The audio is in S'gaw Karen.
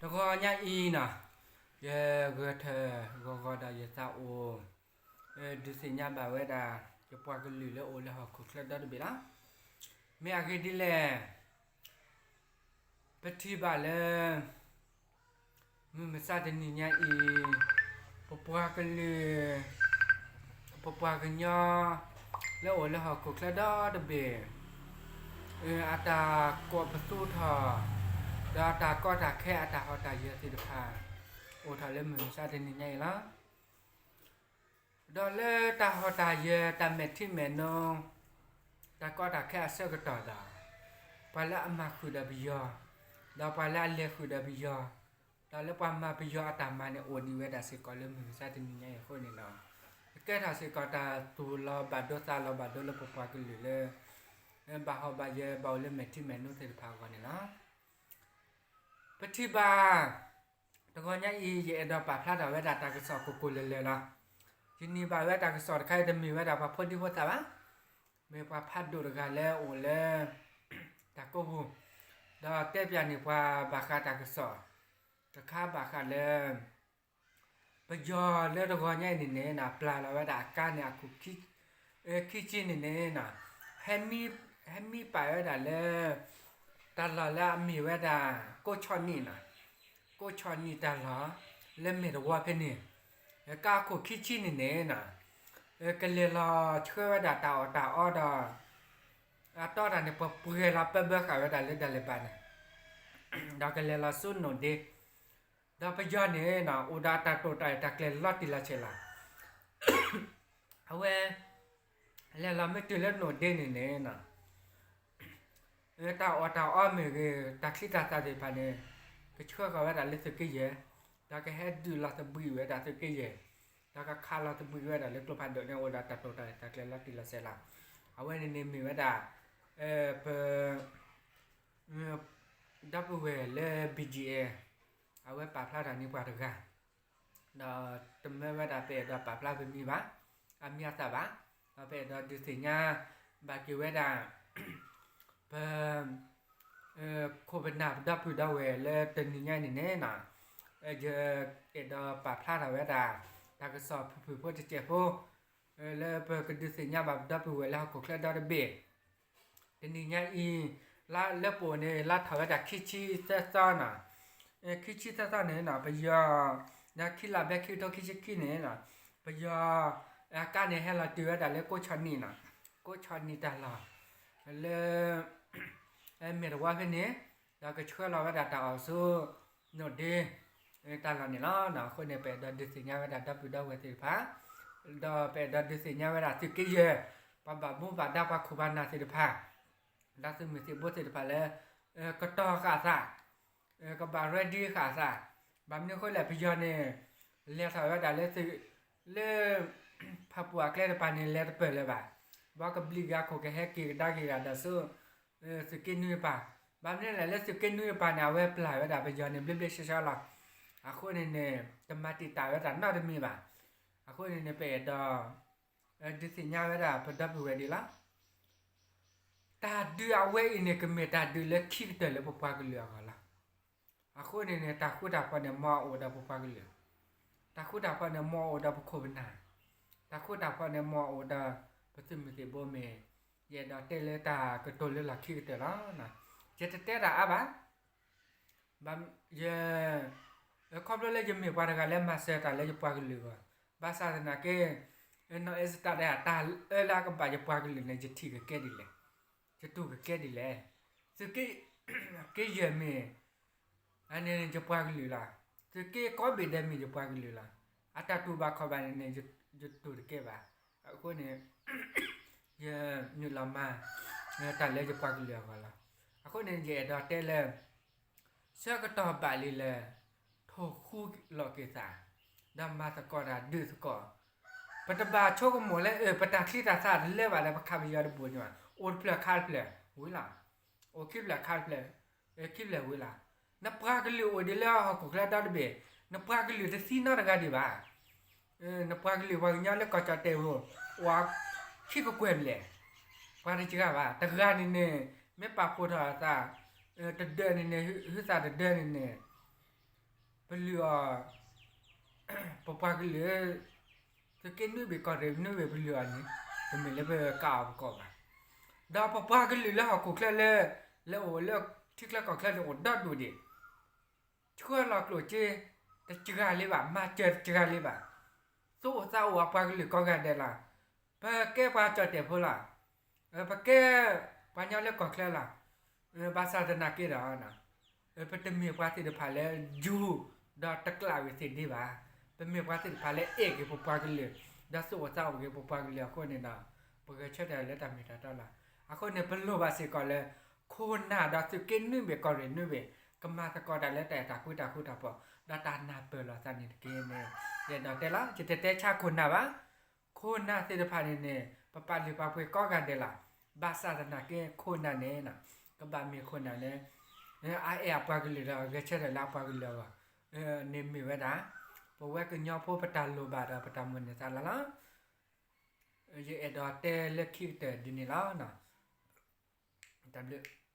တဂီၤညါအံၤနီၤ, ယဂဲၤထၢၣ်ဂီၤဂီၤဒီးယသးအိၣ် ဒုးသ့ၣ်ညါဘၣ်ဝဲဒၣ် ယပှၤကလုာ်လၢအိၣ်လၢဟီၣ်ခိၣ်ချၢဒီတဘ့ၣ်လီၤ. မ့ၢ်အဂ့ၢ်ဒ်လဲၣ်, ပထံၣ်ဘၣ်လၢ မုၢ်မဆါတနံၤညါအံၤ ပပှၤကလုာ် ပပှၤကညီ လၢအိၣ်လၢဟီၣ်ခိၣ်ချၢဒီတဘ့ၣ် အတၢ်ကိးပသူထီၣ် ဒီးတၢ်ကီတၢ်ခဲအတၢ်ဟီၣ်တၢ်ယၢၤသ့ၣ်တဖၣ် အိၣ်ထီၣ်လၢမုၢ်မဆါတနံၤညါအံၤလီၤ. ဒီးလၢတၢ်ဟီၣ်တၢ်ယၢၤ တၢ်မဲာ်ထံမဲာ်နိ တၢ်ကီတၢ်ခဲအဆၢကတီၢ်ဒီး ပှၤလၢအမၤဃုာ်ဒီးပယီၤ ဒီးပှၤလၢအလဲၤဃုာ်ဒီးပယီၤ ဒီးလၢပှၤမၤပယီၤအတၢ်မၤန့ၣ် အိၣ်ဒံးဝဲဒၣ်စ့ၢ်ကီးလၢမုၢ်မဆါတနံၤညါအံၤအဃိန့ၣ်ဒီး ကဲထီၣ်စ့ၢ်ကီးတၢ်သူၣ်လီၤဘၣ်ဒိသးလီၤဘၣ်ဒိလၢပပှၤကလုာ်လၢ ဘၣ်ဟီၣ်ဘၣ်ယၢၤဘၣ်အိၣ်လၢမဲာ်ထံမဲာ်နိသ့ၣ်တဖၣ်အဂီၢ်န့ၣ်လီၤ. ပထံၣ်ဘၣ် တဂီၤညါအံၤ ယအဲၣ်ဒိးပာ်ဖျါထီၣ်ဝဲဒၣ်တၢ်ကစီၣ်ကိၢ်ကိၢ်လၢၤလၢၤလီၤ. ယန့ၢ်ဘၣ်ဝဲတၢ်ကစီၣ်တခါအံၤ တမ့ၢ်ဝဲဒၣ်ပှၤဖိဒံဖိသၣ်ဘၣ်. မ့ၢ်ပှၤဖးဒိၣ်တဂၤလၢအိၣ်လၢ တၢ်ကိးပူၤ ဒီးတဲပၠးန့ၢ်ပှၤဘၣ်ဃးတၢ်ကစီၣ် တခါဘၣ်ဃးလၢ ပယီၤလၢတဂီၤညါအံၤန့ၣ်န့ၣ် ပျၢ်လီၤဝဲဒၣ်အကါန့ၣ်အခိၣ် ခံဆံန့ၣ်န့ၣ် ဟဲမံပာ်ဝဲဒၣ်လၢ တၢ်လီၢ်လၢအမ့ၢ်ဝဲဒၣ် ကိးဆီနံၣ်နီၤ, ကိးဆီနံၣ်တၢ်လီၢ် လၢမဲာ်တဝီဖဲန့ၣ် ကါအခိၣ်ခံဆံန့ၣ်န့ၣ် ကလဲၤလီၤဆှၢဝဲဒၣ်တၢ်အီၣ်တၢ်အီဒီး အတီတၢ်န့ၣ် ပှဲၤပှဲၤလီၤပၢဘၢဃာ်ဝဲဒၣ်လၢဒၢးလဲၤဘးန့ၣ် ဒီးကလဲၤလီၤဆူနိၣ်ဒ့ ဒီးပယီၤန့ၣ် အိၣ်ဒီးတၢ်တိာ်တၢ်အဲၣ်တၢ်ကျဲၤလီၤတံၢ်လီၤဆဲးလီၤ. အဝဲ လဲၤလီၤမ့ၢ်တုၤလၢနိၣ်ဒ့န့ၣ်န့ၣ် တၢ်အီၣ်တၢ်အီမ့ၢ်ဂ့ၤ တၢ်ချံတၢ်သၣ်သ့ၣ်တဖၣ်န့ၣ် ကဆှၢဃီၤဝဲဒၣ်လၢသုးက့ယဲၢ် ဒီးကဟဲဒုးလီၤသဘှံးဝဲဒၣ်သုးက့ယဲၢ် ဒီးကခးလီၤသဘှံးဝဲဒၣ်လၢကျိဖးဒိၣ်န့ၣ် အိၣ်ဒီးတၢ်တိာ်တၢ်အဲၣ်တၢ်ကျဲၤလီၤတံၢ်လီၤဆဲးလီၤ. အဝဲန့ၣ်န့ၣ်မ့ၢ်ဝဲဒၣ် ပ ဒီပုၢ်ဝဲၢ်လၢ ဘံၣ်ကၠံၣ်အဲၣ် အဝဲပာ်ဖျါတၢ်န့ၢ်ပှၤတဂၤ ဒီးတမၢဝဲဒၣ်ပအဲၣ်ဒိးပာ်ဖျါပမံၤဘၣ်, အမံၤအသၣ်ဘၣ်, ဒီးပအဲၣ်ဒိးဒုးသ့ၣ်ညါ ဘၣ်က့ၤဝဲဒၣ် ပ ခိၣ်ပနၢ်ပဒီပုၢ်ဒီဝဲၢ်လၢတနံၤညါအံၤန့ၣ်န့ၣ်, ယအဲၣ်ဒိးပာ်ဖျါထီၣ်ဝဲဒၣ် တၢ်ကစီၣ်ဖုၣ်ဖုၣ်ဖိတစဲးဖိ လၢပကဒုးသ့ၣ်ညါဘၣ်ပဒီပုၢ်ဝဲၢ်လၢဟီၣ်ခိၣ်ချၢဒီတဘ့ၣ် တနံၤညါအံၤ လၢပအိၣ်န့ၣ် လါထီၣ်ဝဲဒၣ်ခံဆံသၢသီနီၤ, ခံဆံသၢသီန့ၣ်နီၤ ပယီၤ ဒီးခံလါဘဲခံကထိခံဆံခံန့ၣ်နီၤ ပယီၤ အကါန့ၣ်ဟဲလီၤတုၤဝဲဒၣ်လၢကိးဆီနံၣ်နီၤ, ကိးဆီနံၣ်တၢ်လီၢ် လၢ မဲာ်တဝါဖဲန့ၣ် ဒီးကဆှၢလီၤဝဲဒၣ်တၢ်အီၣ်ဆူ နိၣ်ဒ့ တၢ်လီၢ်န့ၣ်လီၤ. အဃိန့ၣ် ပအဲၣ်ဒိးဒုးသ့ၣ်ညါဝဲဒၣ်ဒီပုၢ်ဒီဝဲၢ်သ့ၣ်တဖၣ်, ဒီးပအဲၣ်ဒိးဒုးသ့ၣ်ညါဝဲဒၣ်သုးက့ယဲၢ် ပှၤဘၣ်မူဘၣ်ဒါပှၤခိၣ်ပှၤနၢ်သ့ၣ်တဖၣ်, ဒီးသုးမုၢ်သံၣ်ဘိသ့ၣ်တဖၣ်လၢ ကတီၤဃာ်သး ကဘၣ် ready ဃာ်သး, ဘၣ်မနုၤအဃိလဲၣ် ပယီၤန့ၣ် လဲၤထီၣ်ဝဲဒၣ်လၢ လၢ ဖၣ်ပူၣ်အကျဲတပၤန့ၣ် လဲၤတပၢၢ်လၢၤဘၣ်, ဘၣ်ကဘျံးက့ၤအခိၣ်ကဟဲက့ၤကဒါက့ၤဂၤဒီးဆူ သုးက့နွံအပၤ, ဘၣ်မနုၤလဲၣ် လၢသုးက့နွံအပၤန့ၣ် အဝဲပျၢ်ဝဲဒၣ်ပယီၤန့ၣ် ဘျ့ဘျ့ဆှီဆှီလီၤ. အဃိန့ၣ်န့ၣ် တမၤတံာ်တာ်ဝဲဒၣ်နီတမံၤဘၣ်. အဃိန့ၣ်န့ၣ် ပအဲၣ်ဒိး ဒုးသ့ၣ်ညါဝဲဒၣ်ပဒီပုၢ်ဝဲၢ်ဒ်လီၤ. တၢ်ဒုးအဝဲအံၤန့ၣ် ကမ့ၢ်တၢ်ဒုးလၢခံကတၢၢ်လၢပပှၤကလုာ်အဂီၢ်လီၤ. အဃိန့ၣ်န့ၣ် တၢ်ဃူတၢ်ဖိးန့ၣ် မ်အအိၣ်ဒီးပပှၤကလုာ်, တၢ်ဃူတၢ်ဖိးန့ၣ် မ်အအိၣ်ဒီးပခိၣ်ပနၢ်, တၢ်ဃူတၢ်ဖိးန့ၣ် မ်အအိၣ်ဒီးပသုးမုၢ်သံၣ်ဘိမ့ၢ် ယအဲၣ်ဒိးတဲလၢတၢ်ကတိၤလၢလီၢ်ခံကတၢၢ်လီၤ. ယတတဲတၢ်အါဘၣ်. ယ ခီဖျိလၢယမ့ၢ်ပှၤတဂၤလၢမၤစၢၤတၢ်လၢယပှၤကလုာ်အဂီၢ်, ဘၣ်ဆၣ်သနာ်က့ နီၢ်အ့စတၢ်တဲ တၢ်အၢလၢအကဘၣ်ယပှၤကလုာ်န့ၣ် ယထံၣ်ကကဲဒ်လဲၣ်, ယတူၢ်ကကဲဒ်လဲၣ်. သုးက့ က့ယဲၢ်မ့ၢ် အန့ၣ်ယပှၤကလုာ်လီၤ. သုးက့ကိးဘ့ၣ်ဒဲးမ့ၢ်ယပှၤကလုာ်လီၤ. အတၢ်တူၢ်ဘၣ်ခီၣ်ဘၣ်န့ၣ်န့ၣ် ယတူၢ်တကဲဘၣ်. အဃိန့ၣ် ယနုာ်လီၤမၤ တၢ်လၢယပှၤကလုာ်အဂီၢ်လီၤ. အဃိန့ၣ် ယအဲၣ်ဒိးတဲလၢ ဆၢကတီၢ်ဘၣ်လံလၢ ထိၣ်ဃူလိာ်က့ၤသး ဒီးမၤသကိးတၢ်ဒုးသကိး, ပတဘၣ်ဆိကမိၣ်လၢ အၢ ပတၢ်ချံတၢ်သၣ်တလၢဘၣ်ဒီး ပခးပယီၤတဘိၣ်န့ၣ်ဘၣ်, အိၣ်တဖျၢၣ်ခးတဖျၢၣ်ဝံၤလီၤ. အိၣ်ခံဖျၢၣ်ခးတဖျၢၣ် ခံဖျၢၣ်ဝံၤလီၤ. နပှၤကလုာ်အိၣ်ဒံးလၢဟီၣ်ခိၣ်ချၢဒီတဘ့ၣ်, နပှၤကလုာ်တသံနီတဂၤဒံးဘၣ်. နပှၤကလုာ်ပှၤကညီလၢကီၢ်ကၠီၣ်တဲၣ်ဧိၤ အိၣ်ခံကကွဲၢ်ဘျဲၣ်, ပှၤတစှၤဘၣ်. တဂၤန့ၣ်န့ၣ် မ့ၢ်ပာ်ဖှိၣ်ထီၣ်အသး တဒၢးန့ၣ်န့ၣ် ဟုသးတဒၢးန့ၣ်န့ၣ် ပလုၢ်အီၤ, ပပှၤကလုာ် သုးက့နွံဘ့ၣ်ကီၢ်ရ့ၣ်နွံဘ့ၣ်ပလုၢ်အီၤန့ၣ်, တမ့ၢ်လၢပကးအီၤပကီၢ်ဘၣ်. ဒီးပပှၤကလုာ်လၢဟီၣ်ခိၣ်ချၢလၢ, လၢအိၣ်လၢထံချၢကီၢ်ချၢန့ၣ်အိၣ်ဒီဒူၣ်ဒံး, ဆှၢလီၤကျိၣ်စ့တစှၤလံဘၣ်, မၤစၢၤတစှၤလံဘၣ်. သူၣ်အိၣ်သးအိၣ်အပှၤကလုာ်ကိးဂၤဒဲးလီၤ. ပကဲပှၤကၠီၣ်တဲၣ်ဖိလီၤ. ပကဲပှၤကညီလၢကီၢ်ချၢလီၤ. ဘၣ်ဆၣ်သနာ်က့ဒီး ပတမ့ၢ်ပှၤသ့ၣ်တဖၣ်လၢယူၤ, ဒီးတကျးဝံၤသ့ၣ်ဒ့ဘၣ်. ပမ့ၢ်ပှၤသ့ၣ်တဖၣ်လၢအဲၣ်က့ၤပပှၤကလုာ်, ဒီးသူၣ်အိၣ်သးအိၣ်က့ၤပပှၤကလုာ်အဃိန့ၣ်ဒီး, ပဂဲၤဆၢထၢၣ်လၢတၢ်မ့ၢ်တၢ်တီလီၤ. အဃိန့ၣ် ပလိၣ်ဘၣ်စ့ၢ်ကီးလၢ ခိၣ်နၢ်ဒီးသုးက့နွံဘ့ၣ်ကီၢ်ရ့ၣ်နွံဘ့ၣ် ကမၤသကိးတၢ်လၢတၢ်အဲၣ်တၢ်ကွံတၢ်ဃူတၢ်ဖိး, ဒီးတၢ်နၢ်ပၢၢ်လိာ်သးန့ၣ်တက့ၢ်န့ၣ်, ယအဲၣ်ဒိးတဲလီၤ. ယတတဲဆါခိၣ်နၢ်ဘၣ်. ခိၣ်နၢ်သ့ၣ်တဖၣ်န့ၣ်န့ၣ် ပပာ်လုၢ်ပာ်ပှ့ၤကိးဂၤဒဲးလီၤ. ဘၣ်ဆၣ်သနာ်က့ခိၣ်နၢ်န့ၣ်, ကဘၣ်မ့ၢ်ခိၣ်နၢ်လၢ အအဲၣ်အပှၤကလုာ်ဒီးဂဲၤဆၢထၢၣ်လၢအပှၤကလုာ်အဂီၢ်, န့ၣ်မ့ၢ်ဝဲဒၣ် ပဝဲကညီဖိပတၢ်လိၣ်ဘၣ်ဒီးပတၢ်မိၣ်န့ၢ်သးလီၤလီၤ. ယအဲၣ်ဒိးတဲလၢခံကတၢၢ်ဒ်န့ၣ်လီၤ. တၢ်ဘျုး